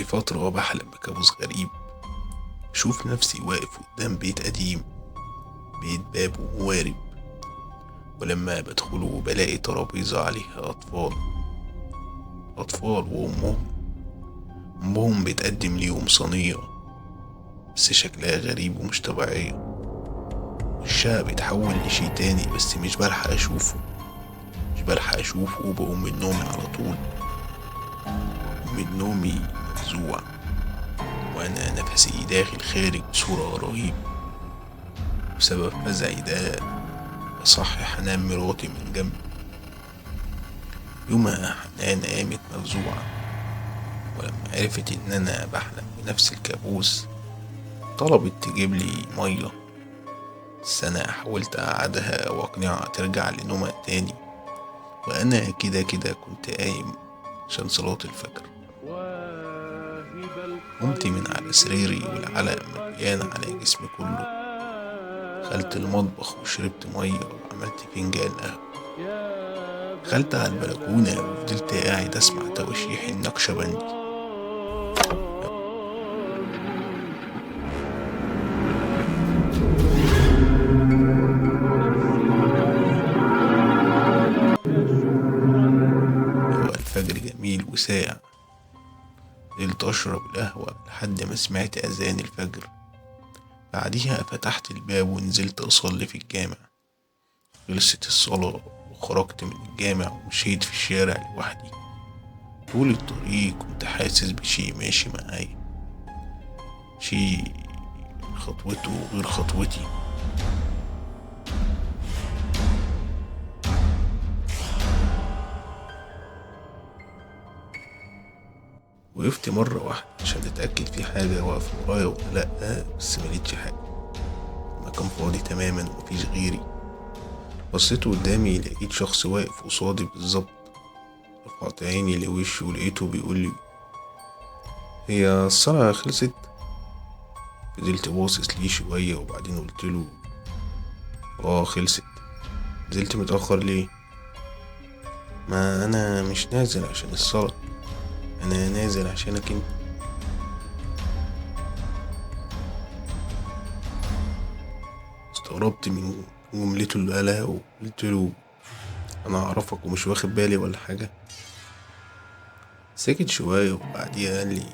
فترة بحلم بكابوس غريب. بشوف نفسي واقف قدام بيت قديم، بيت بابه موارب، ولما بدخله بلاقي ترابيزة عليها أطفال، أطفال وأمهم. أمهم بتقدم ليهم صينية بس شكلها غريب ومش طبيعية، وشها بيتحول لشي تاني بس مش بلحق أشوفه، مش بلحق أشوفه وبقوم من نومي على طول. من نومي مفزوع وأنا نفسي داخل خارج بصورة رهيبة. بسبب فزعي ده بصحي حنان مراتي من جنبي. يومها حنان قامت مفزوعة، ولما عرفت إن أنا بحلم بنفس الكابوس طلبت تجيب لي مية، بس أنا حاولت أقعدها وأقنعها ترجع لنومها تاني، وأنا كده كده كنت قايم عشان صلاة الفجر. قمت من على سريري والعلق مليان على جسمي كله، دخلت المطبخ وشربت مية وعملت فنجان قهوة. دخلت على البلكونة وفضلت قاعد أسمع تواشيح النقشبندي. هو الفجر جميل وساقع. فضلت أشرب القهوة لحد ما سمعت أذان الفجر. بعديها فتحت الباب ونزلت أصلي في الجامع. خلصت الصلاة وخرجت من الجامع ومشيت في الشارع لوحدي. طول الطريق كنت حاسس بشي ماشي معايا، شي خطوته غير خطوتي. وقفت مرة واحدة عشان أتأكد في حاجة واقفة ورايا ولا لأ، بس ملقتش حاجة. المكان فاضي تماما ومفيش غيري. بصيت قدامي لقيت شخص واقف قصادي بالظبط. رفعت عيني لوشه ولقيته بيقولي هي الصلاة خلصت؟ فضلت باصص ليه شوية وبعدين قلت له اه خلصت. نزلت متأخر ليه؟ ما أنا مش نازل عشان الصلاة، أنا نازل عشانك أنت. استغربت من جملته اللي قالها وقلت له أنا أعرفك ومش واخد بالي ولا حاجة. سكت شوية وبعديها قال لي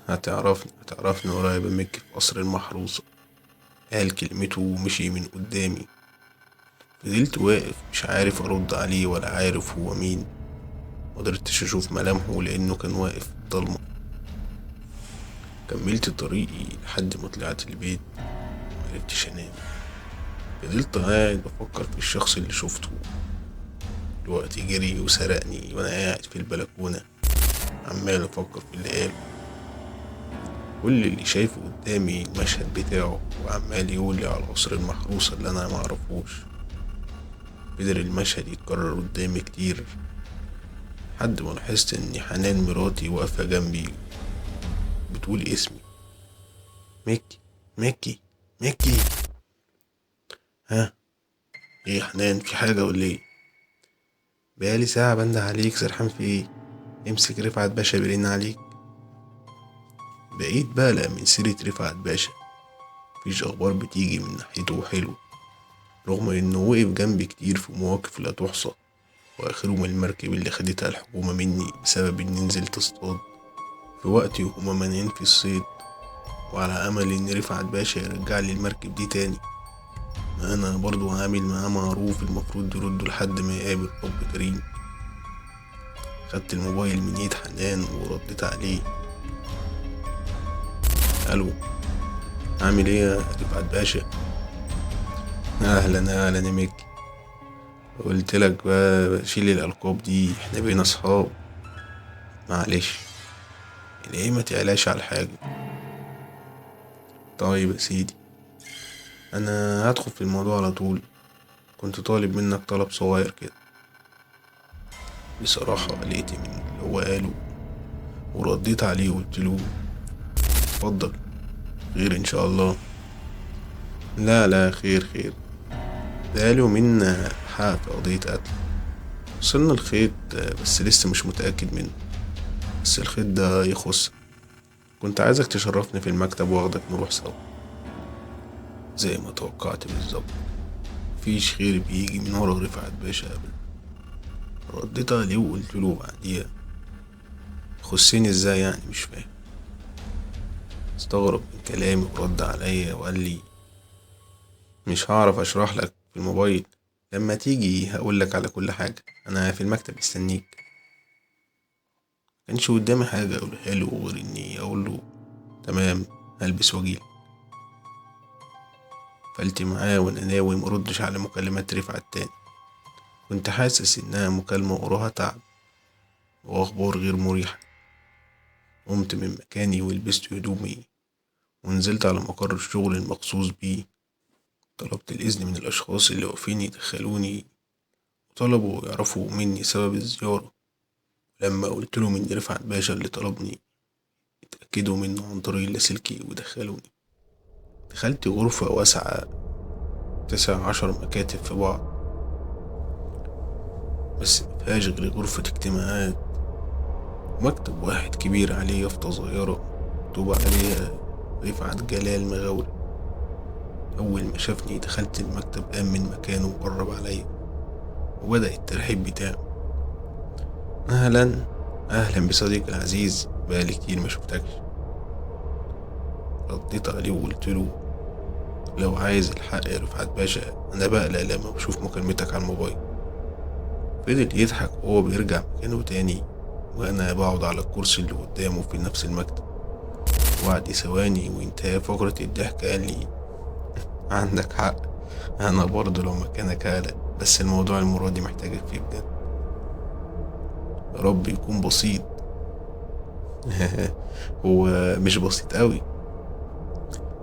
هتعرفني قريب يا مكي في قصر المحروسة. قال كلمته ومشي من قدامي. فضلت واقف مش عارف أرد عليه ولا عارف هو مين. مقدرتش أشوف ملامحه لأنه كان واقف في الضلمة. كملت طريقي لحد ما طلعت البيت، معرفتش أنام. فضلت قاعد بفكر في الشخص اللي شفته. الوقت جري وسرقني وأنا قاعد في البلكونة عمال أفكر في اللي قاله. كل اللي شايفه قدامي المشهد بتاعه وعمال يقول لي على القصر المحروسة اللي أنا معرفوش. قدر المشهد يتكرر قدامي كتير لحد ما لاحظت إن حنان مراتي واقفة جنبي بتقول اسمي، مكي مكي مكي. ها ايه يا حنان، في حاجة ولا ايه؟ بقالي ساعة بنده عليك، سرحان في ايه؟ امسك رفعت باشا بيرن عليك. بقيت بقلق من سيرة رفعت باشا، مفيش أخبار بتيجي من ناحيته حلو، رغم إنه وقف جنبي كتير في مواقف لا تحصى، وآخرهم المركب اللي خدتها الحكومة مني بسبب إني نزلت اصطاد في وقتي وهما مانعين في الصيد، وعلى أمل إن رفعت باشا يرجع لي المركب دي تاني. ما أنا برضو عامل معاه معروف المفروض يرده لحد ما يقابل رب كريم. خدت الموبايل من ايد حنان ورديت عليه. ألو، عامل ايه يا رفعت باشا؟ أهلا أهلا يا مكي، قلت لك بقى شيل الألقاب دي، احنا بقينا أصحاب. معلش ليه ما تقلقش على حاجة. طيب يا سيدي، أنا هدخل في الموضوع على طول. كنت طالب منك طلب صغير كده. بصراحة قلقت من اللي هو قاله ورديت عليه وقلت له اتفضل، خير إن شاء الله. لا لا خير خير، ده قالوا منا حق في قضية قتل، وصلنا الخيط بس لسه مش متأكد منه. بس الخيط ده يخص، كنت عايزك تشرفني في المكتب واخدك نروح سوا. زي ما توقعت بالظبط، مفيش خير بيجي من ورا رفعت باشا أبدا. رديت عليه وقلت له بعديها يخصني ازاي يعني؟ مش فاهم. استغرب من كلامي ورد عليا وقال لي مش هعرف اشرح لك في الموبايل، لما تيجي هقول لك على كل حاجة، انا في المكتب مستنيك. كانش قدامي حاجة اقولها له غير اني اقول له تمام هلبس واجيلك. قفلت معاه وانا ناوي مردش على مكالمات رفعت تاني. كنت حاسس انها مكالمة وراها تعب واخبار غير مريحة. قمت من مكاني ولبست هدومي ونزلت على مقر الشغل المخصوص بيه. طلبت الإذن من الأشخاص اللي واقفين يدخلوني، وطلبوا يعرفوا مني سبب الزيارة. لما قلت لهم إن رفعت باشا اللي طلبني، اتأكدوا منه عن طريق اللاسلكي ودخلوني. دخلت غرفة واسعة 19 مكاتب في بعض، بس مفيهاش غير غرفة اجتماعات ومكتب واحد كبير عليه يافطة صغيرة مكتوب عليها رفعت جلال مغاوري. أول ما شافني دخلت المكتب قام من مكانه وقرب عليا وبدأ الترحيب بتاعه. أهلا أهلا بصديقي العزيز، بقالي كتير ما شفتكش. رديت عليه وقلت له لو عايز الحق يا رفعت باشا أنا بقلق لما بشوف مكالمتك على الموبايل. فضل يضحك وهو بيرجع مكانه تاني، وأنا بقعد على الكرسي اللي قدامه في نفس المكتب. وبعد ثواني وانتهى فقرة الضحك قال لي عندك حق، أنا برضه لو مكانك هقلق، بس الموضوع المرة دي محتاجك فيه بجد. يا رب يكون بسيط. هو مش بسيط قوي،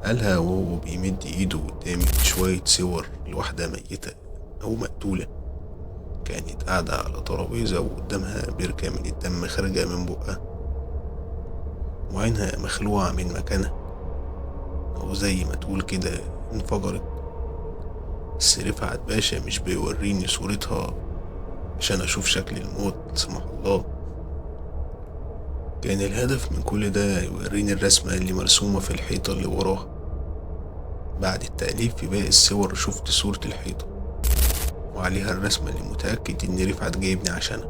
قالها وهو بيمد ايده قدامي شوية صور لواحدة ميتة أو مقتولة، كانت قاعدة على ترابيزة وقدامها بركة من الدم خارجة من بقها وعينها مخلوعة من مكانها، أو زي ما تقول كده انفجرت. بس رفعت باشا مش بيوريني صورتها عشان أشوف شكل الموت لا سمح الله. كان الهدف من كل ده يوريني الرسمة اللي مرسومة في الحيطة اللي وراها. بعد التأليف في باقي الصور شفت صورة الحيطة وعليها الرسمة اللي متأكد إن رفعت جايبني عشانها،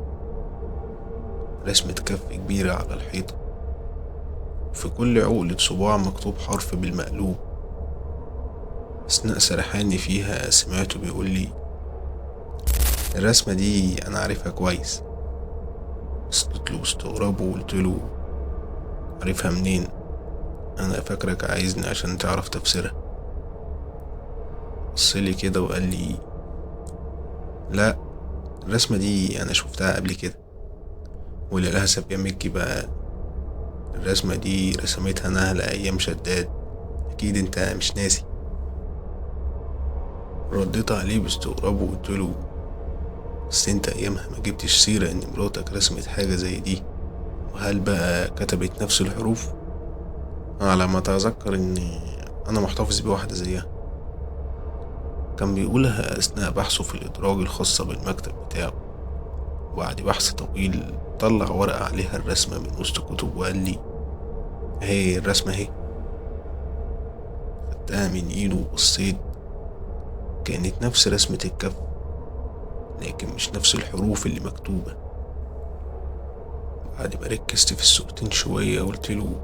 رسمة كف كبيرة على الحيطة وفي كل عقلة صباع مكتوب حرف بالمقلوب. أثناء سرحاني فيها سمعته بيقول لي الرسمة دي أنا عارفها كويس. بصيت له باستغراب وقلت له عارفها منين؟ أنا فاكرك عايزني عشان تعرف تفسيرها. بصلي كده وقال لي لا، الرسمة دي أنا شفتها قبل كده، وللأسف يا ميكي بقى الرسمة دي رسمتها نهلة أيام شداد، أكيد أنت مش ناسي. رديت عليه باستغراب وقلت له بس أنت أيامها ما جبتش سيرة إن مراتك رسمت حاجة زي دي، وهل بقى كتبت نفس الحروف؟ على ما أتذكر إن أنا محتفظ بواحدة زيها. كان بيقولها أثناء بحثه في الإدراج الخاصة بالمكتب بتاعه. وبعد بحث طويل طلع ورقة عليها الرسمة من وسط كتب وقال لي اهي الرسمة اهي. خدتها من ايده وبصيت، كانت نفس رسمة الكف لكن مش نفس الحروف اللي مكتوبة. بعد ما ركزت في الصورتين شوية قلت له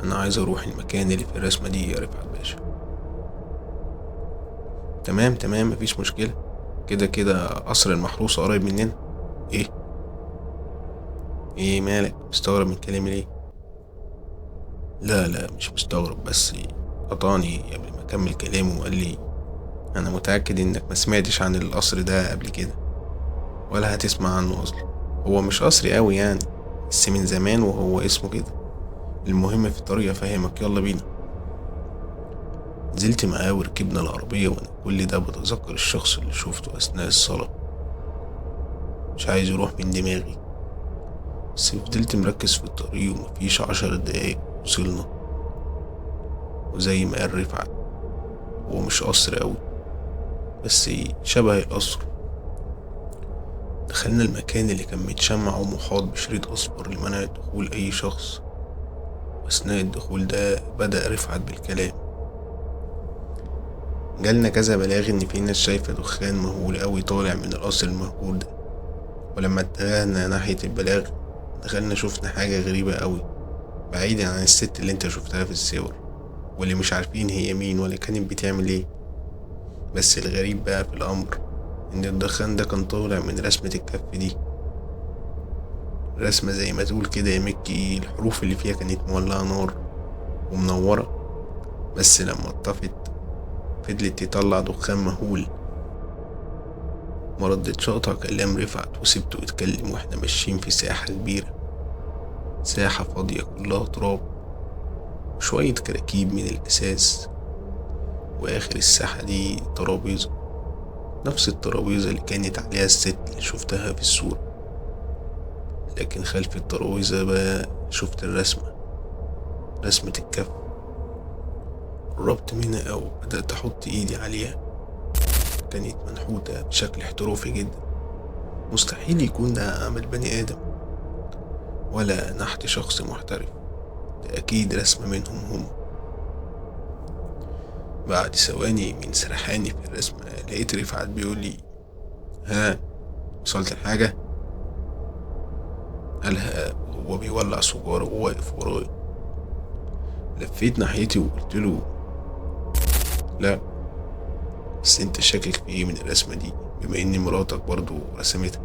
أنا عايز أروح المكان اللي في الرسمة دي يا رفعت باشا. تمام تمام مفيش مشكلة، كده كده قصر المحروسة قريب مننا. ايه مالك مستغرب من كلامي ليه؟ لا لا مش مستغرب، بس قطعني قبل ما اكمل كلامه وقال لي انا متأكد انك ما سمعتش عن القصر ده قبل كده ولا هتسمع عنه اصلا، هو مش قصر قوي يعني بس من زمان وهو اسمه كده. المهم في الطريق افهمك، يلا بينا. نزلت معاه وركبنا العربية وانا كل ده بتذكر الشخص اللي شوفته اثناء الصلاة، مش عايز يروح من دماغي، بس فضلت مركز في الطريق ومفيش 10 دقايق وصلنا. وزي ما قال رفعت هو مش قصر قوي بس شبه القصر. دخلنا المكان اللي كان متشمع ومحاط بشريط أصفر لمنع دخول أي شخص. وأثناء الدخول ده بدأ رفعت بالكلام. جالنا كذا بلاغ إن في ناس شايفة دخان مهول أوي طالع من القصر المهجور ده، ولما اتجهنا ناحية البلاغ دخلنا شفنا حاجة غريبة أوي بعيدا عن الست اللي انت شفتها في الصور واللي مش عارفين هي مين ولا كانت بتعمل ايه. بس الغريب بقى في الأمر إن الدخان ده كان طالع من رسمة الكف دي. رسمة زي ما تقول كده يا مكي، الحروف اللي فيها كانت مولعة نار ومنورة، بس لما اتطفت فضلت تطلع دخان مهول. ما ردتش اقطع كلام رفعت وسبته يتكلم واحنا ماشيين في ساحة كبيرة، ساحة فاضية كلها تراب وشوية كراكيب من الأساس، وآخر الساحة دي ترابيزة، نفس الترابيزة اللي كانت عليها الست اللي شفتها في الصورة، لكن خلف الترابيزة بقى شفت الرسمة، رسمة الكف. قربت منها أو بدأت أحط إيدي عليها، كانت منحوتة بشكل احترافي جدا، مستحيل يكون ده عمل بني آدم ولا نحت شخص محترف، ده أكيد رسمة منهم هم. بعد ثواني من سرحاني في الرسمة لقيت رفعت بيقولي ها وصلت لحاجة؟ قالها وهو بيولع سجارة وواقف ورايا. لفيت ناحيتي وقلت له لا، بس انت شاكك في ايه من الرسمة دي بما ان مراتك برضو رسمتها؟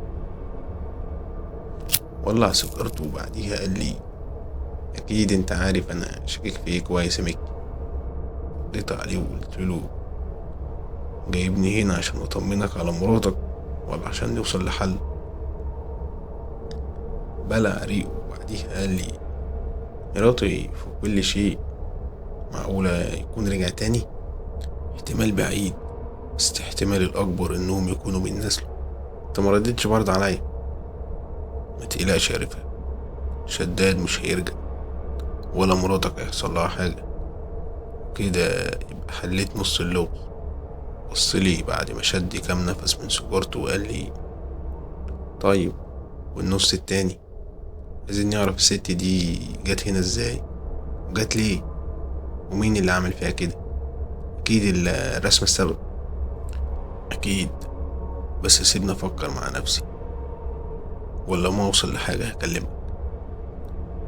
ولع سيجارته وبعديها قال لي اكيد انت عارف انا شاكك في ايه كويس يا مكي. رديت عليه وقلت له جايبني هنا عشان اطمنك على مراتك ولا عشان نوصل لحل؟ بلع ريقه وبعديها قال لي مراتي في كل شيء، معقولة يكون رجع تاني؟ احتمال بعيد، بس احتمال الأكبر إنهم يكونوا من نسله. انت ما ردتش برضه عليا. ما تقلقش يا رفعت، شداد مش هيرجع ولا مراتك هيحصل لها حاجة، كده يبقى حليت نص اللغز. بصلي بعد ما شد كام نفس من سيجارته وقال لي طيب والنص التاني؟ عايزين نعرف الست دي جت هنا ازاي وجت ليه ومين اللي عمل فيها كده. اكيد الرسمة السبب، اكيد، بس سيبني افكر مع نفسي ولا ما اوصل لحاجة هكلمك.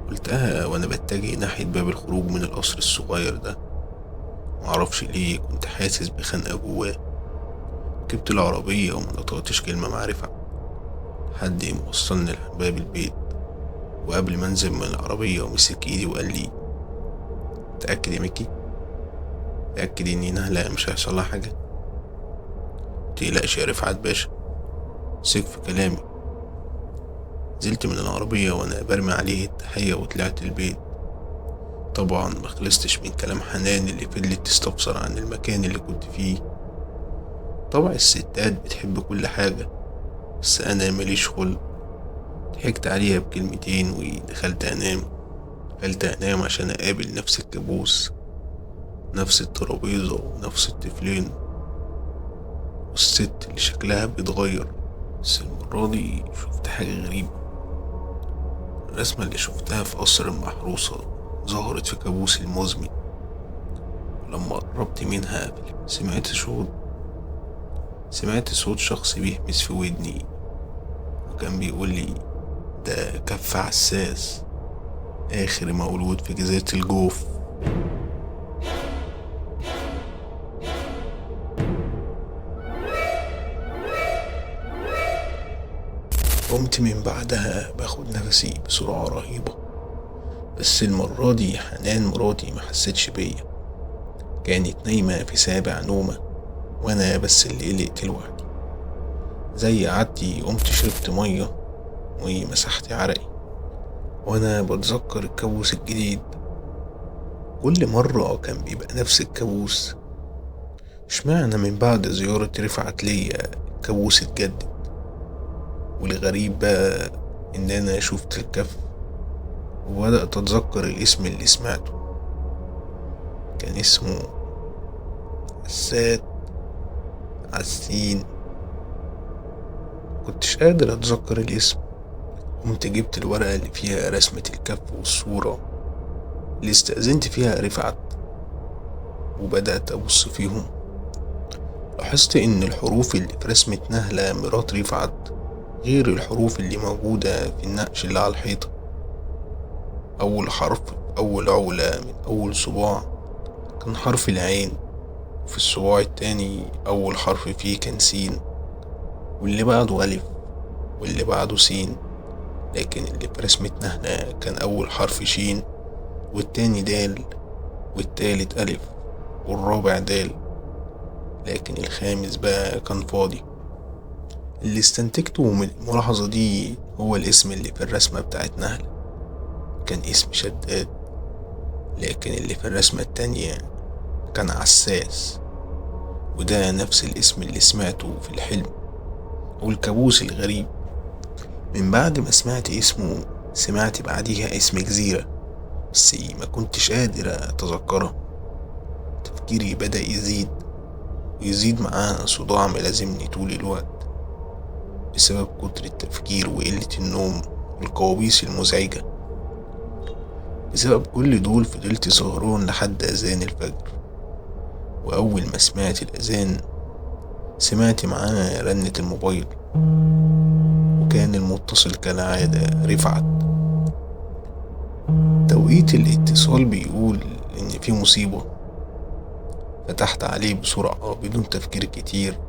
قلتها وانا بتجه ناحية باب الخروج من القصر الصغير ده. معرفش ليه كنت حاسس بخنقة جواه. ركبت العربية وما نطقتش كلمة مع رفعت لحد ما وصلني لباب البيت. وقبل ما انزل من العربية ومسك ايدي وقال لي تأكد يا مكي، تأكد اني نهلة مش هيحصل لها حاجة. متقلقش يا رفعت باشا، ثق في كلامي. نزلت من العربية وانا برمي عليه التحية وطلعت البيت. طبعا ما خلصتش من كلام حنان اللي فضلت تستفسر عن المكان اللي كنت فيه. طبعا الستات بتحب كل حاجة، بس انا ماليش خلق. ضحكت عليها بكلمتين ودخلت انام. دخلت انام عشان اقابل نفس الكابوس، نفس الترابيزة ونفس الطفلين والست اللي شكلها بيتغير. بس المرة دي شفت حاجة غريبة. الرسمة اللي شفتها في قصر المحروسة ظهرت في كابوس المزمن. ولما قربت منها سمعت صوت شخص بيهمس في ودني وكان بيقول لي ده كف عساس، آخر مولود في جزيرة الجوف. قمت من بعدها باخد نفسي بسرعة رهيبة، بس المرة دي حنان مراتي ما حستش بيا، كانت نايمة في سابع نومة وانا بس اللي قلقت لوحدي. زي عادتي قمت شربت مية ومسحت عرقي وانا بتذكر الكابوس الجديد. كل مرة كان بيبقى نفس الكابوس، اشمعنى من بعد زيارة رفعت ليا الكابوس اتجدد. والغريب بقى ان انا شفت الكف وبدأت اتذكر الاسم اللي سمعته، كان اسمه عسات عسين. مكنتش قادر أتذكر الاسم. قمت جبت الورقة اللي فيها رسمة الكف والصورة اللي استأذنت فيها رفعت، وبدأت أبص فيهم. لاحظت إن الحروف اللي في رسمة نهلة مرات رفعت غير الحروف اللي موجودة في النقش اللي على الحيطة. أول حرف في أول عقلة من أول صباع كان حرف العين، وفي الصباع التاني أول حرف فيه كان سين، واللي بعده ألف، واللي بعده سين. لكن اللي في رسمة نهلة كان أول حرف شين، والتاني دال، والتالت ألف، والرابع دال، لكن الخامس بقى كان فاضي. اللي استنتجته من الملاحظة دي هو الاسم اللي في الرسمة بتاعت نهلة كان اسم شداد، لكن اللي في الرسمة التانية كان عساس، وده نفس الاسم اللي سمعته في الحلم والكابوس الغريب. من بعد ما سمعت اسمه سمعت بعديها اسم جزيرة، بس ما كنتش قادر أتذكرها. تفكيري بدأ يزيد ويزيد معاه صداع ملازمني طول الوقت بسبب كتر التفكير وقلة النوم والكوابيس المزعجة. بسبب كل دول فضلت سهران لحد أذان الفجر، وأول ما سمعت الأذان سمعت معاه رنة الموبايل، وكان المتصل كالعادة رفعت. توقيت الاتصال بيقول إن في مصيبة. فتحت عليه بسرعة بدون تفكير كتير،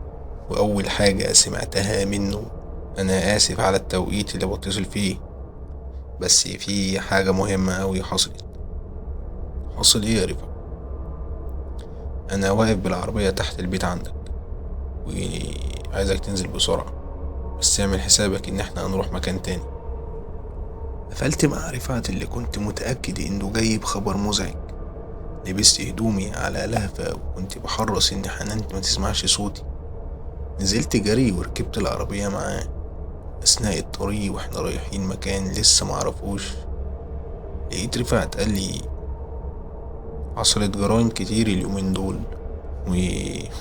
وأول حاجة سمعتها منه: أنا آسف على التوقيت اللي بتصل فيه، بس في حاجة مهمة أوي حصلت. حصل إيه يا رفعت؟ أنا واقف بالعربية تحت البيت عندك وعايزك تنزل بسرعة، بس اعمل حسابك إن احنا هنروح مكان تاني. قفلت مع رفعت اللي كنت متأكد إنه جاي بخبر مزعج. لبست هدومي على لهفة وكنت بحرص إن حنان ما تسمعش صوتي. نزلت جري وركبت العربية معاه. أثناء الطريق وإحنا رايحين مكان لسه معرفوش، لقيت رفعت قال لي: حصلت جرائم كتير اليومين دول،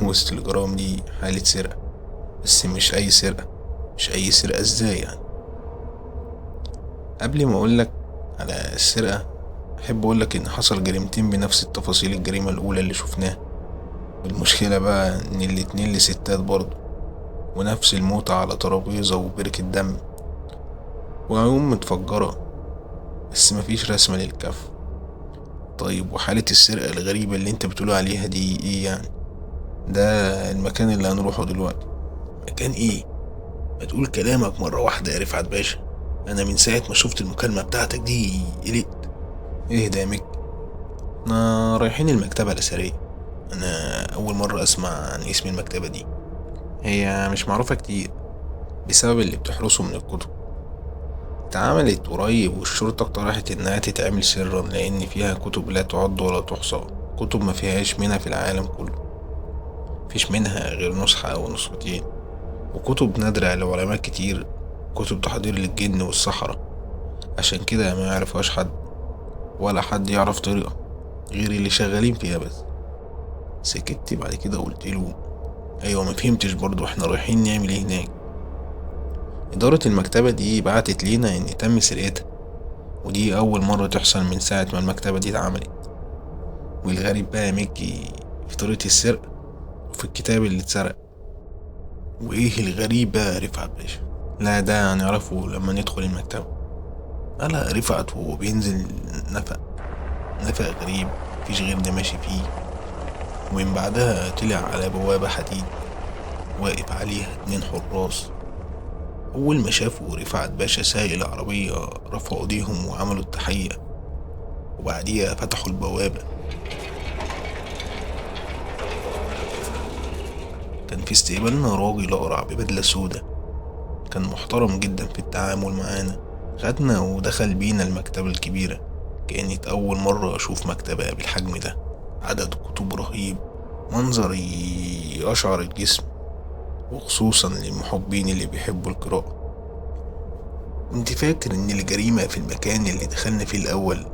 ووسط الجرائم دي حالة سرقة، بس مش أي سرقة. مش أي سرقة إزاي يعني؟ قبل ما أقولك على السرقة أحب أقولك إن حصل جريمتين بنفس التفاصيل الجريمة الأولى اللي شفناها. المشكلة بقى إن الاتنين لستات برضه، ونفس الموتة على ترابيزة وبركة دم وعيون متفجرة، بس مفيش رسمة للكف. طيب وحالة السرقة الغريبة اللي انت بتقول عليها دي ايه يعني؟ ده المكان اللي هنروحه دلوقتي. مكان ايه؟ ما تقول كلامك مرة واحدة يا رفعت باشا، انا من ساعة ما شفت المكالمة بتاعتك دي قلقت. اهدى يا مك، احنا رايحين المكتبة الأثرية. انا اول مرة اسمع عن اسم المكتبة دي، هي مش معروفة كتير بسبب اللي بتحرسه من الكتب. اتعملت قريب والشرطة اقترحت انها تتعمل سرا لان فيها كتب لا تعد ولا تحصى، كتب ما فيهاش منها في العالم كله، مفيش منها غير نسخة او نسختين، وكتب نادرة لعلماء كتير، كتب تحضير للجن والسحرة، عشان كده ما يعرفهاش حد ولا حد يعرف طريقة غير اللي شغالين فيها بس. سكت بعد كده قلت له: ايوه ما فهمتش برضو احنا رايحين نعمل ايه هناك؟ إدارة المكتبة دي بعتت لينا إن تم سرقتها، ودي أول مرة تحصل من ساعة ما المكتبة دي اتعملت. والغريب بقى يا ميكي في طريقة السرقة وفي الكتاب اللي اتسرق. وإيه الغريب بقى يا رفعت باشا؟ لا ده هنعرفه لما ندخل المكتبة. قالها رفعت وهو بينزل نفق غريب مفيش غيرنا ماشي فيه، ومن بعدها طلع على بوابة حديد واقف عليها 2 حراس. أول ما شافوا رفعت باشا سايق العربية رفعوا ايديهم وعملوا التحية، وبعديها فتحوا البوابة. كان في استقبالنا راجل أقرع ببدلة سودة، كان محترم جدا في التعامل معانا. خدنا ودخل بينا المكتبة الكبيرة، كانت أول مرة أشوف مكتبة بالحجم ده، عدد كتب رهيب، منظر يقشعر الجسم، وخصوصا للمحبين اللي بيحبوا القراءة. كنت فاكر إن الجريمة في المكان اللي دخلنا فيه الأول،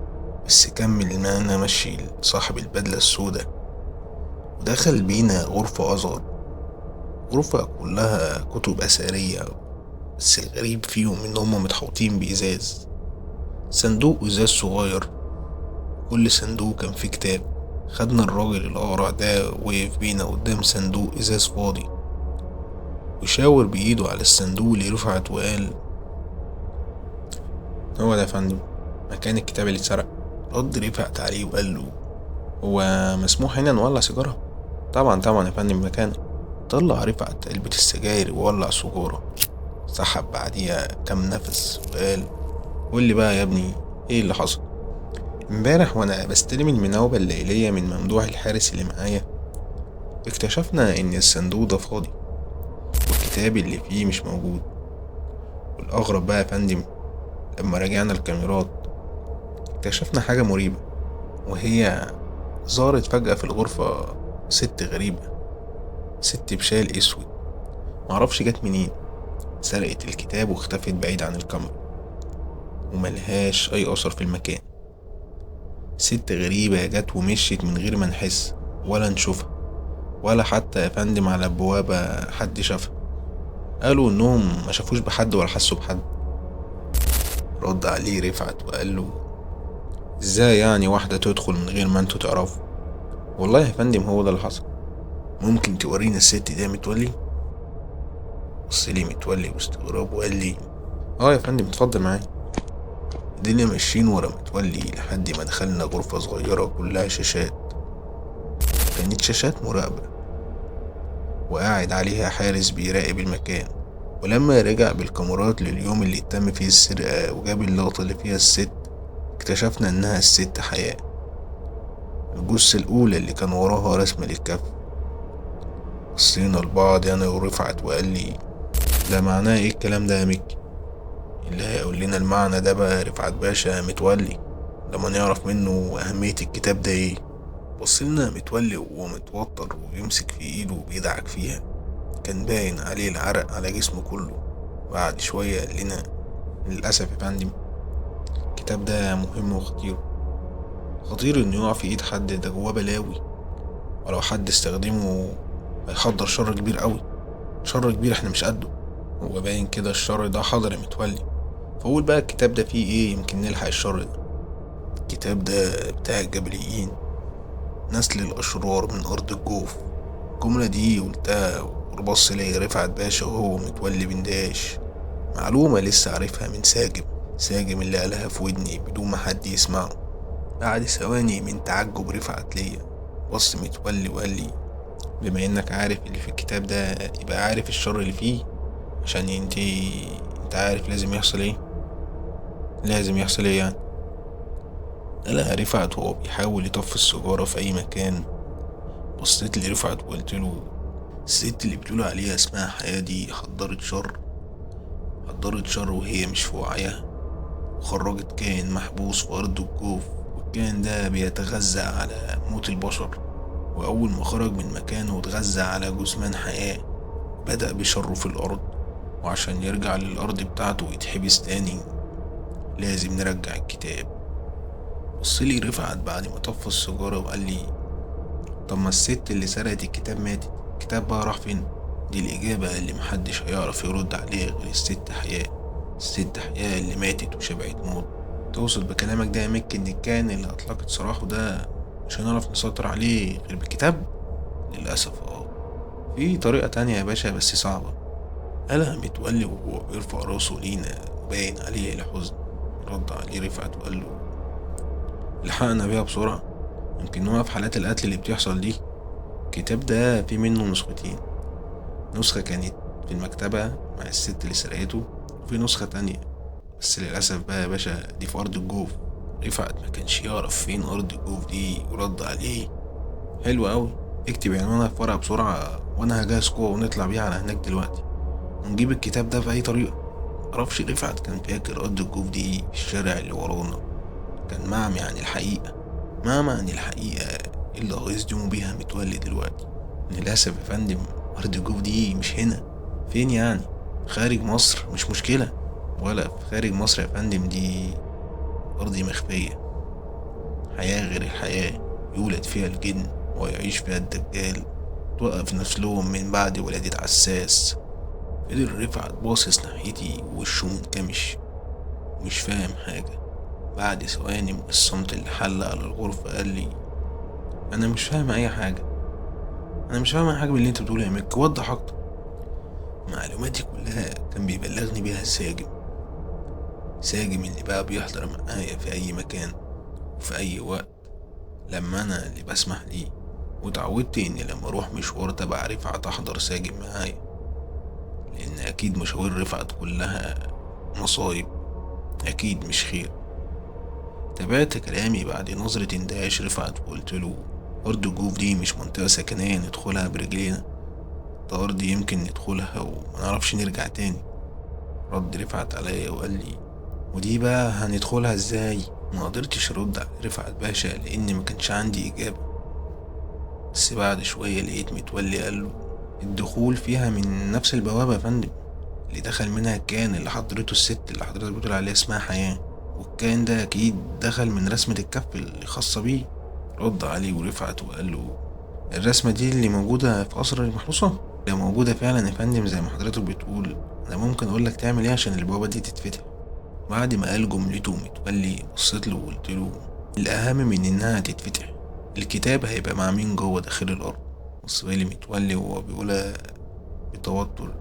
بس كمل معانا مشي صاحب البدلة السوداء ودخل بينا غرفة أصغر، غرفة كلها كتب أثرية بس الغريب فيهم إن هما متحوطين بإزاز، صندوق إزاز صغير، كل صندوق كان فيه كتاب. خدنا الراجل الأقرع ده وقف بينا قدام صندوق إزاز فاضي، وشاور بإيده على الصندوق اللي رفعت وقال هو ده يا فندم مكان الكتاب اللي اتسرق. رد رفعت عليه وقال له هو مسموح هنا نولع سيجارة؟ طبعا طبعا يا فندم مكانه. طلع رفعت علبة السجاير وولع سجارة، سحب بعديها كام نفس وقال قول لي بقى يا ابني ايه اللي حصل؟ امبارح وانا بستلم المناوبة الليلية من ممدوح الحارس اللي معايا، اكتشفنا ان الصندوق ده فاضي والكتاب اللي فيه مش موجود. والاغرب بقى يا فندم لما راجعنا الكاميرات اكتشفنا حاجة مريبة، وهي ظهرت فجأة في الغرفة ست غريبة، ست بشال اسود معرفش جت منين، سرقت الكتاب واختفت بعيد عن الكاميرا وملهاش اي اثر في المكان. ست غريبة جت ومشيت من غير ما نحس ولا نشوفها، ولا حتى يا فندم على البوابة حد شافها، قالوا انهم ما شافوش بحد ولا حسوا بحد. رد عليه رفعت وقال له ازاي يعني واحدة تدخل من غير ما انتوا تعرفوا؟ والله يا فندم هو ده اللي حصل. ممكن تورينا الست دي يا متولي؟ بص لي متولي باستغراب وقال لي اه يا فندم اتفضل معايا. فضلنا ماشيين ورا متولي لحد ما دخلنا غرفة صغيرة كلها شاشات، كانت شاشات مراقبة وقاعد عليها حارس بيراقب المكان. ولما رجع بالكاميرات لليوم اللي تم فيه السرقة وجاب اللقطة اللي فيها الست، اكتشفنا انها الست حياة، الجثة الأولى اللي كان وراها رسمة للكف. بصينا لبعض أنا ورفعت وقال لي ده معناه ايه الكلام ده يا مكي؟ اللي هيقول لنا المعنى ده بقى رفعت باشا متولي لما نعرف منه أهمية الكتاب ده ايه. بصيلنا متولي وهو متوتر وبيمسك في ايده وبيدعك فيها، كان باين عليه العرق على جسمه كله. بعد شوية قال لنا للأسف يا فندم الكتاب ده مهم وخطير، خطير انه يقع في ايد حد، ده جواه بلاوي، ولو حد استخدمه هيحضر شر كبير قوي، شر كبير احنا مش قده. هو باين كده الشر ده حاضر يا متولي، فقول بقى الكتاب ده فيه ايه يمكن نلحق الشر ده. الكتاب ده بتاع الجبليين، نسل الأشرار من أرض الجوف. الجملة دي قلتها وربص لي رفعت باشا وهو متولي بنداش، معلومة لسه عارفها من ساجم، ساجم اللي قالها في ودني بدون ما حد يسمعه. بعد ثواني من تعجب رفعت ليا بص متولي وقال لي بما انك عارف اللي في الكتاب ده يبقى عارف الشر اللي فيه، عشان انت عارف لازم يحصل ايه. لازم يحصل ايه يعني؟ قالها رفعت وهو بيحاول يطفي السيجارة في اي مكان. بصيت لرفعت وقلت له الست اللي بتقول عليها اسمها حياة دي حضرت شر، حضرت شر وهي مش في وعيها، وخرجت كائن محبوس في أرض الجوف، والكائن ده بيتغذى على موت البشر، وأول ما خرج من مكانه اتغذى على جثمان حياة، بدأ بشره في الأرض، وعشان يرجع للأرض بتاعته ويتحبس تاني لازم نرجع الكتاب. بصلي رفعت بعد ما طفى السيجارة وقال لي طب ما الست اللي سرقت الكتاب ماتت، الكتاب بقى راح فين؟ دي الإجابة اللي محدش هيعرف يرد عليها غير الست حياة، الست حياة اللي ماتت وشبعت موت. توصل بكلامك ده يا مك إن الكائن اللي أطلقت سراحه ده مش هنعرف نسيطر عليه غير بالكتاب؟ للأسف في طريقة تانية يا باشا بس صعبة. قالها متولي وهو بيرفع راسه لينا وباين عليه الحزن. رد عليه رفعت وقال له لحقنا بيها بسرعة، يمكن نوقف حالات القتل اللي بتحصل دي. الكتاب ده في منه نسختين، نسخة كانت في المكتبة مع الست اللي سرقته، وفي نسخة تانية بس للأسف بقى يا باشا دي في أرض الجوف. رفعت ما كانش يعرف فين أرض الجوف دي ورد عليه حلو أوي، اكتب عنوانها في ورقة بسرعة وأنا هجهز قوة ونطلع بيها على هناك دلوقتي ونجيب الكتاب ده بأي طريقة. معرفش رفعت كان فاكر أرض الجوف دي في الشارع اللي ورانا، كان معمي عن الحقيقة، معمي عن الحقيقة اللي هيصدموا بيها متولي دلوقتي. للأسف يا فندم أرض الجوف دي مش هنا. فين يعني؟ خارج مصر مش مشكلة، ولا في خارج مصر يا فندم، دي أرض مخفية، حياة غير الحياة، يولد فيها الجن ويعيش فيها الدجال، توقف نسلهم من بعد ولادة عساس. فضل رفعت باصص ناحيتي ووشه منكمش مش فاهم حاجة. بعد ثواني من الصمت اللي حل على الغرفة قال لي أنا مش فاهم أي حاجة، أنا مش فاهم أي حاجة من اللي أنت بتقوله يا ميك، وضح أكتر. معلوماتي كلها كان بيبلغني بيها ساجم، ساجم اللي بقى بيحضر معايا في أي مكان وفي أي وقت لما أنا اللي بسمح ليه، وتعودت إني لما أروح مشوار تبع رفعت أحضر ساجم معايا، لأن أكيد مشاوير رفعت كلها مصايب، أكيد مش خير. تابعت كلامي بعد نظرة اندهاش رفعت وقلت له أرض الجوف دي مش منطقة سكنية ندخلها برجلينا، ده أرض يمكن ندخلها ومنعرفش نرجع تاني. رد رفعت عليا وقال لي ودي بقى هندخلها ازاي؟ ما قدرتش ارد على رفعت باشا لان ما كانش عندي اجابة. بس بعد شوية لقيت متولي قال له الدخول فيها من نفس البوابة يا فندم اللي دخل منها الكائن اللي حضرته الست اللي حضرتك بتقول عليها اسمها حياة، والكائن ده اكيد دخل من رسمة الكف اللي خاصة بيه. رد عليه ورفعت وقال له الرسمة دي اللي موجودة في قصر المحروسة؟ لو موجودة فعلا يا فندم زي ما حضرتك بتقول، انا ممكن اقولك تعمل ايه عشان البوابة دي تتفتح. بعد ما قال جملته متولي بصيت له وقلت له الأهم من إنها تتفتح الكتاب هيبقى مع مين جوه داخل الأرض؟ بص لي متولي وهو بيقولها بتوتر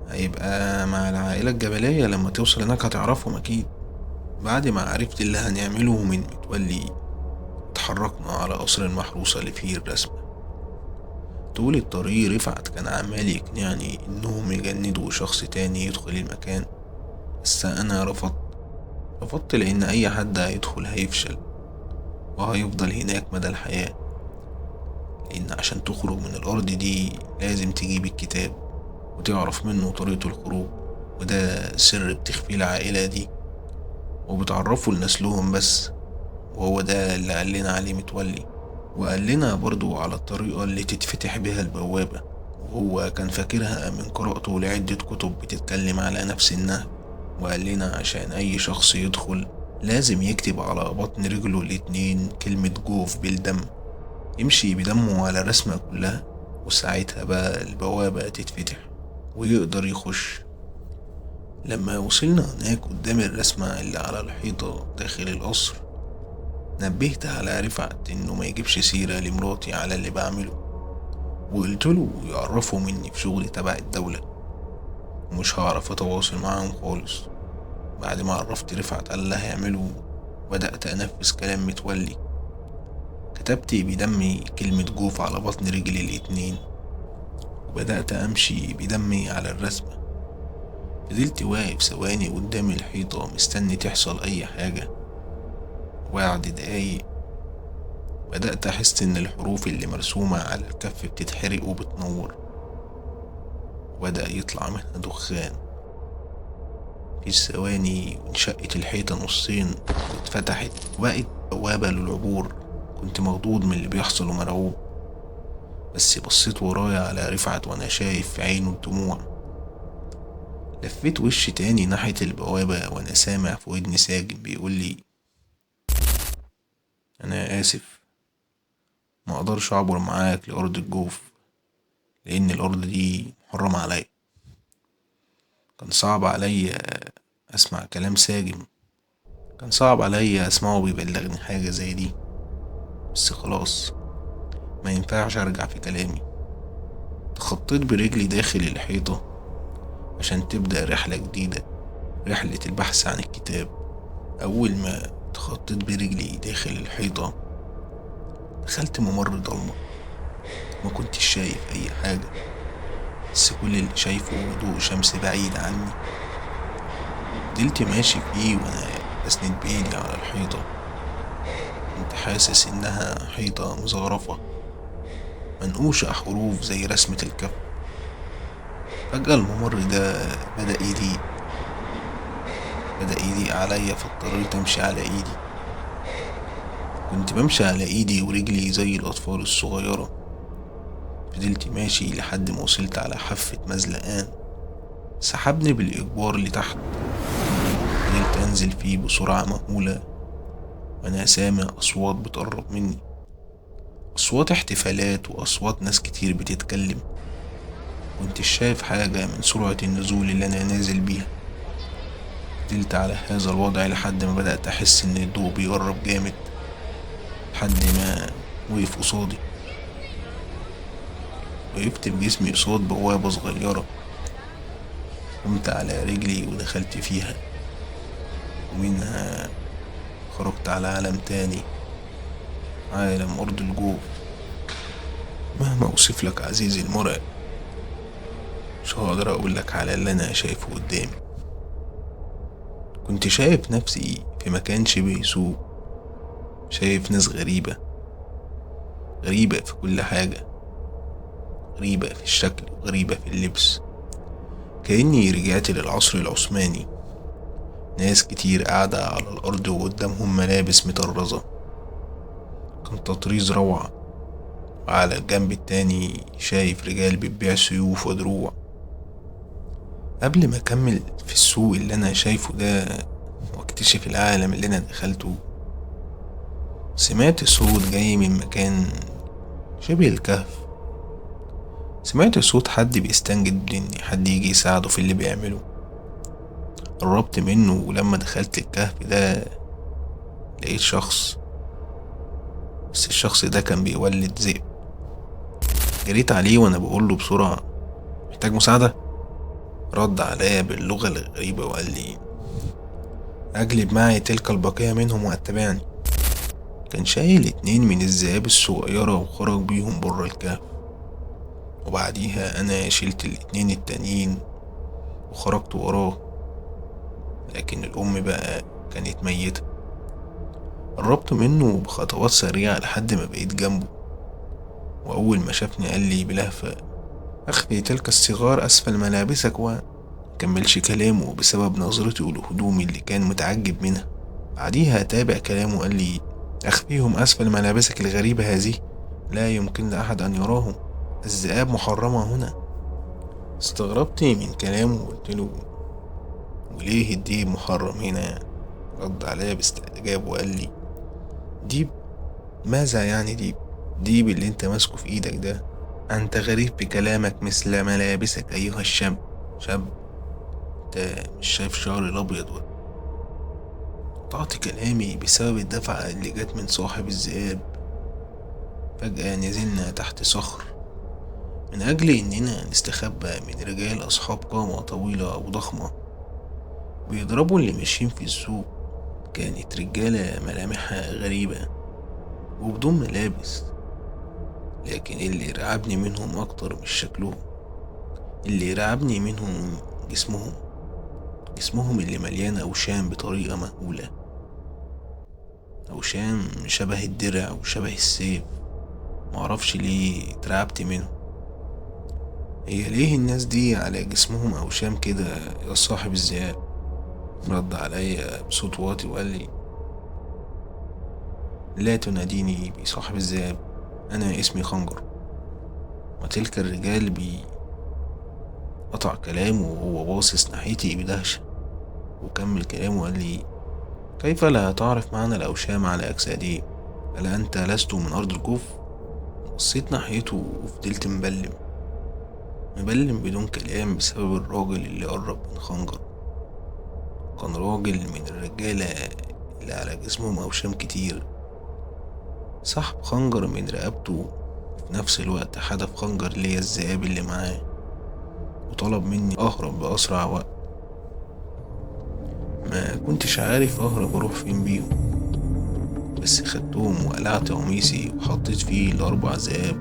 هيبقى مع العائلة الجبلية، لما توصل هناك هتعرفهم أكيد. بعد ما عرفت اللي هنعمله من متولي اتحركنا على قصر المحروسة اللي فيه الرسمة. طول الطريق رفعت كان عمال يقنعني إنهم يجندوا شخص تاني يدخل المكان، بس أنا رفضت لأن أي حد هيدخل هيفشل وهيفضل هناك مدى الحياة، لأن عشان تخرج من الأرض دي لازم تجيب الكتاب وتعرف منه طريقة الخروج، وده سر بتخفيه العائلة دي وبتعرفه لنسلهم بس، وهو ده اللي قال لنا عليه متولي، وقال لنا برضو على الطريقة اللي تتفتح بها البوابة، وهو كان فاكرها من قراءته لعدة كتب بتتكلم على نفس النهج. وقال لنا عشان أي شخص يدخل لازم يكتب على بطن رجله الاتنين كلمة جوف بالدم، يمشي بدمه على الرسمة كلها، وساعتها بقى البوابة تتفتح ويقدر يخش. لما وصلنا هناك قدام الرسمة اللي على الحيطة داخل القصر نبهت على رفعت إنه ما يجيبش سيرة لمراتي على اللي بعمله، وقلت له يعرفوا مني في شغلي تبع الدولة ومش هعرف أتواصل معاهم خالص. بعد ما عرفت رفعت على اللي هيعمله بدأت أنفذ كلام متولي، كتبت بدمي كلمة جوف على بطن رجلي الاتنين وبدأت أمشي بدمي على الرسمة. فضلت واقف ثواني قدام الحيطة مستني تحصل أي حاجة، وبعد دقايق بدأت أحس إن الحروف اللي مرسومة على الكف بتتحرق وبتنور، وبدأ يطلع منها دخان. في ثواني وانشقت الحيطة نصين واتفتحت وبقت بوابة للعبور. كنت مخضوض من اللي بيحصل ومرعوب، بس بصيت ورايا على رفعت وانا شايف في عينه الدموع. لفيت وشي تاني ناحية البوابة وانا سامع في ودني ساجد بيقولي انا اسف، ما اقدرش اعبر معاك لارض الجوف لان الارض دي محرمة عليا. كان صعب عليا اسمع كلام ساجم، كان صعب عليا اسمعه بيبلغني حاجة زي دي، بس خلاص ما ينفعش ارجع في كلامي. تخطيت برجلي داخل الحيطة عشان تبدأ رحلة جديدة، رحلة البحث عن الكتاب. أول ما تخطيت برجلي داخل الحيطة دخلت ممر ضلمة، ما كنتش شايف أي حاجة، بس كل اللي شايفه ضوء شمس بعيد عني. فضلت ماشي فيه وأنا بسند بإيدي على الحيطة، كنت حاسس إنها حيطة مزخرفة منقوشة حروف زي رسمة الكف. فجأة الممر ده بدأ يضيق عليا، فاضطريت أمشي على إيدي. كنت بمشي على إيدي ورجلي زي الأطفال الصغيرة. فضلت ماشي لحد ما وصلت على حافة مزلقان سحبني بالإجبار لتحت. فضلت أنزل فيه بسرعة مهولة وأنا سامع أصوات بتقرب مني، أصوات احتفالات وأصوات ناس كتير بتتكلم. كنتش شايف حاجة من سرعة النزول اللي أنا نازل بيها. فضلت على هذا الوضع لحد ما بدأت أحس إن الضوء بيقرب جامد، لحد ما وقف قصادي. وقفت بجسمي قصاد بوابة صغيرة، قمت على رجلي ودخلت فيها، ومنها خرجت على عالم تاني، عالم أرض الجوف. مهما أوصف لك عزيزي المرعب مش هقدر أقول لك على اللي أنا شايفه قدامي. كنت شايف نفسي في مكان شبه سوق، شايف ناس غريبة، غريبة في كل حاجة، غريبة في الشكل وغريبة في اللبس، كأني رجعت للعصر العثماني. ناس كتير قاعدة على الأرض وقدامهم ملابس مطرزة، كان تطريز روعة. وعلى الجنب التاني شايف رجال بتبيع سيوف ودروع. قبل ما أكمل في السوق اللي أنا شايفه ده واكتشف العالم اللي أنا دخلته، سمعت صوت جاي من مكان شبه الكهف. سمعت صوت حد بيستنجد إن حد يجي يساعده في اللي بيعمله. قربت منه، ولما دخلت الكهف ده لقيت شخص، بس الشخص ده كان بيولد ذئب. جريت عليه وانا بقوله بسرعة محتاج مساعدة. رد عليا باللغة الغريبة وقال لي أجلب معي تلك البقية منهم وأتبعني. كان شايل 2 من الذئاب الصغيرة وخرج بيهم بره الكهف، وبعديها أنا شلت 2 التانيين وخرجت وراه، لكن الأم بقى كانت ميتة. قربت منه بخطوات سريعة لحد ما بقيت جنبه، وأول ما شافني قال لي بلهفة أخفي تلك الصغار أسفل ملابسك، و مكملش كلامه بسبب نظرته لهدومي اللي كان متعجب منها. بعديها تابع كلامه وقال لي أخفيهم أسفل ملابسك الغريبة هذه، لا يمكن لأحد أن يراهم، الذئاب محرمة هنا. استغربت من كلامه وقلت له وليه الديب محرم هنا؟ رد عليا باستعجاب وقال لي ديب؟ ماذا يعني ديب؟ ديب اللي انت ماسكه في ايدك ده، انت غريب في كلامك مثل ملابسك ايها الشاب. شاب؟ انت مش شايف شعري الابيض ولا؟ قطعت كلامي بسبب الدفعة اللي جت من صاحب الذئاب. فجأة نزلنا تحت صخر من أجل إننا نستخبى من رجال أصحاب قامة طويلة وضخمة بيضربوا اللي ماشيين في السوق. كانت رجالة ملامحها غريبة وبدون ملابس، لكن اللي رعبني منهم أكتر مش شكلهم، اللي رعبني منهم جسمهم اللي مليان أوشام بطريقة مهولة، أوشام شبه الدرع وشبه السيف. معرفش ليه اترعبت منهم. هي ليه الناس دي على جسمهم أوشام كده يا صاحب الذئاب؟ رد عليا بصوت واطي وقال لي لا تناديني بصاحب الذئاب، أنا اسمي خنجر. وتلك الرجال قطع كلامه وهو باصص ناحيتي بدهشة، وكمل كلامه وقال لي كيف لا تعرف معنى الأوشام على أجسادهم؟ ألا أنت لست من أرض الجوف؟ بصيت ناحيته وفضلت مبلم بدون كلام بسبب الراجل اللي قرب من خنجر. كان راجل من الرجالة اللي على جسمهم أوشام كتير. سحب خنجر من رقبته، وفي نفس الوقت حدف خنجر ليا الذئاب اللي معاه، وطلب مني أهرب بأسرع وقت. ما كنتش عارف أهرب أروح فين بيهم، بس خدتهم وقلعت قميصي وحطيت فيه 4 ذئاب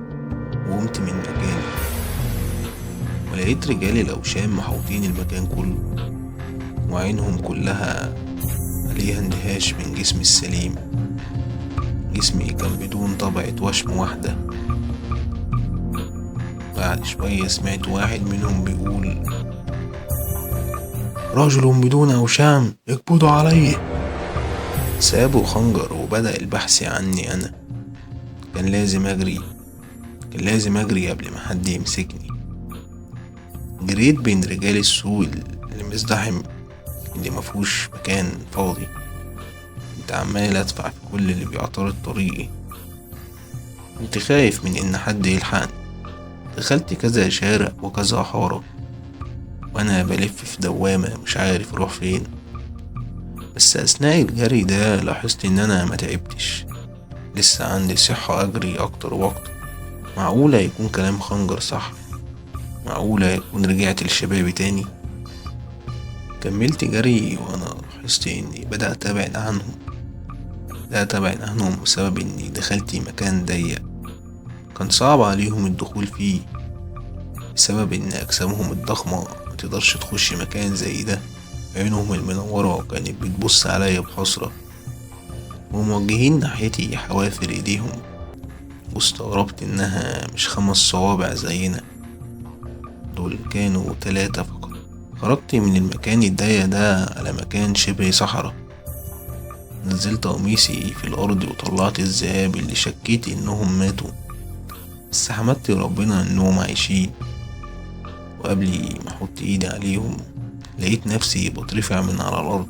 وقمت من مكاني، ولقيت رجال الأوشام محوطين المكان كله، وعينهم كلها عليها اندهاش من جسمي السليم. جسمي كان بدون طبعة وشم واحدة. بعد شوية سمعت واحد منهم بيقول رجل بدون أوشام اقبضوا عليه. سابوا خنجر وبدأ البحث عني أنا. كان لازم أجري قبل ما حد يمسكني. جريت بين رجال السوق اللي مزدحم، اللي مفهوش مكان فاضي. كنت عمال أدفع في كل اللي بيعترض طريقي. كنت خايف من إن حد يلحقني. دخلت كذا شارع وكذا حارة وأنا بلف في دوامة مش عارف أروح فين. بس أثناء الجري ده لاحظت إن أنا ما تعبتش، لسه عندي صحة أجري أكتر وأكتر. معقولة يكون كلام خنجر صح؟ معقولة يكون رجعت لشبابي تاني؟ كملت جري وأنا لاحظت إني بدأت أبعد عنهم، بدأت أبعد عنهم بسبب إني دخلت مكان ضيق كان صعب عليهم الدخول فيه، بسبب إن أجسامهم الضخمة متقدرش تخش مكان زي ده. عينهم المنورة كانت بتبص عليا بحسرة وموجهين ناحيتي حوافر ايديهم، واستغربت انها مش 5 صوابع زينا، دول كانوا 3 فقط. خرجت من المكان الضيق ده على مكان شبه صحراء. نزلت قميصي في الارض وطلعت الذئاب اللي شكيت انهم ماتوا، بس حمدت ربنا انهم عايشين. وقبل ما احط ايدي عليهم لقيت نفسي بترفع من على الارض.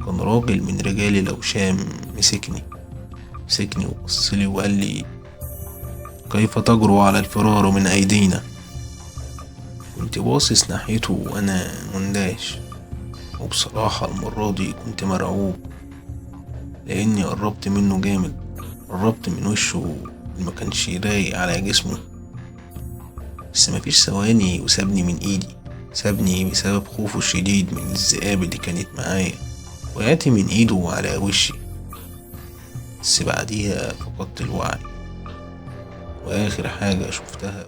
كان راجل من رجال الاوشام مسكني وبصلي وقال لي: كيف تجرؤ على الفرار من ايدينا؟ كنت باصص ناحيته وانا مندهش، وبصراحة المرة دي كنت مرعوب لاني قربت منه جامد، قربت من وشه اللي ما كانش رايق على جسمه. بس مفيش ثواني وسابني من ايدي، سابني بسبب خوفه الشديد من الذئاب اللي كانت معايا. وقعت من ايده على وشي، بس بعديها فقدت الوعي، واخر حاجة شفتها